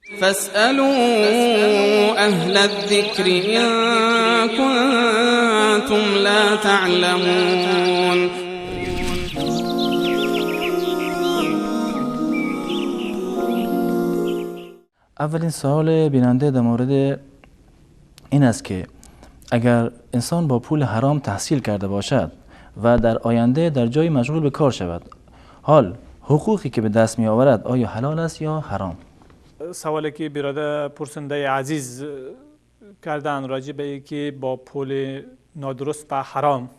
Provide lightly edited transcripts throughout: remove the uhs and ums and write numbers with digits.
فاسألوا أهل الذكر إن كنتم لا تعلمون. اولین سوال بیننده در مورد این است که اگر انسان با پول حرام تحصیل کرده باشد و در آینده در جای مشغول به کار شود، حال حقوقی که به دست می آورد آیا حلال است یا حرام؟ سوالی که برادر پرسنده عزیز کردن راجع به اینکه با پول نادرست و حرام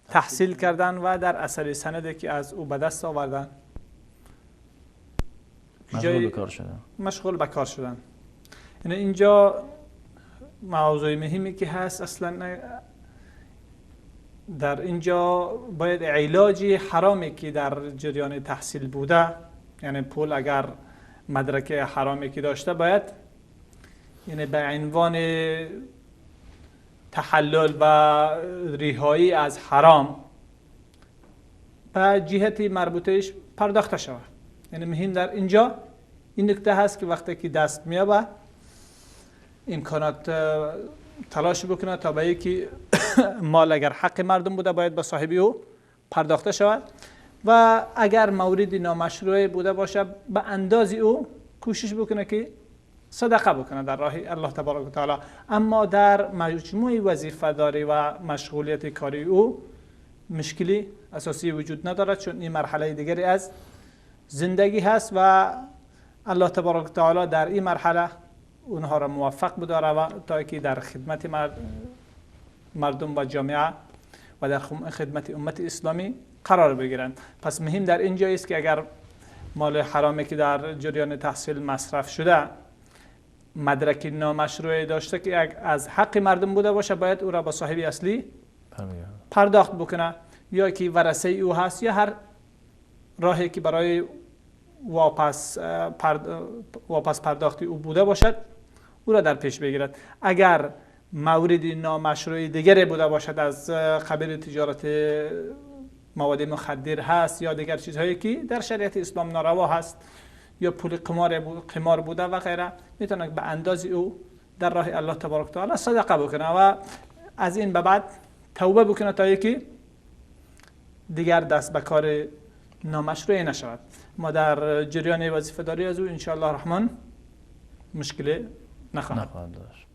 تحصیل کردن و در اثر سندی که از او به دست آوردن مشغول به کار شدن. یعنی اینجا موضوع مهمی که هست، اصلا در اینجا باید علاج حرامی که در جریان تحصیل بوده، یعنی پول اگر مدرک حرامی که داشته باید یعنی به عنوان تحلل و رهایی از حرام به جهت مربوطهش پرداخته شود. یعنی مهم در اینجا این نکته هست که وقتی که دست میابه امکانات تلاش بکنه تا به یکی مال اگر حق مردم بوده باید به صاحبی او پرداخته شود و اگر مورد نامشروع بوده باشه به انداز او کوشش بکنه که صدقه بکنه در راه الله تبارک و تعالی. اما در مجموع وظیفه داری و مشغولیت کاری او مشکلی اساسی وجود ندارد، چون این مرحله دیگری از زندگی هست و الله تبارک و تعالی در این مرحله اونها را موفق بداره و تا که در خدمت مردم و جامعه و در خدمت امت اسلامی قرار بگیرند. پس مهم در اینجا است که اگر مال حرامی که در جریان تحصیل مصرف شده مدرک نامشروع داشته که از حق مردم بوده باشه باید او را با صاحب اصلی پرداخت بکنه، یا که ورثه او هست یا هر راهی که برای واپس پرداخت او بوده باشد او را در پیش بگیرد. اگر مورد نامشروع دیگری بوده باشد از قبیل تجارت مواد مخدر هست یا دیگر چیزهایی که در شریعت اسلام ناروا هست یا پول قمار بوده و غیره، میتونه به انداز او در راه الله تبارک تعالی صدقه بکنه و از این به بعد توبه بکنه تا یکی دیگر دست به کار نامشروع نشود. ما در جریان وظیفه داری از او انشاءالله الرحمن مشکل نخواهد داشت.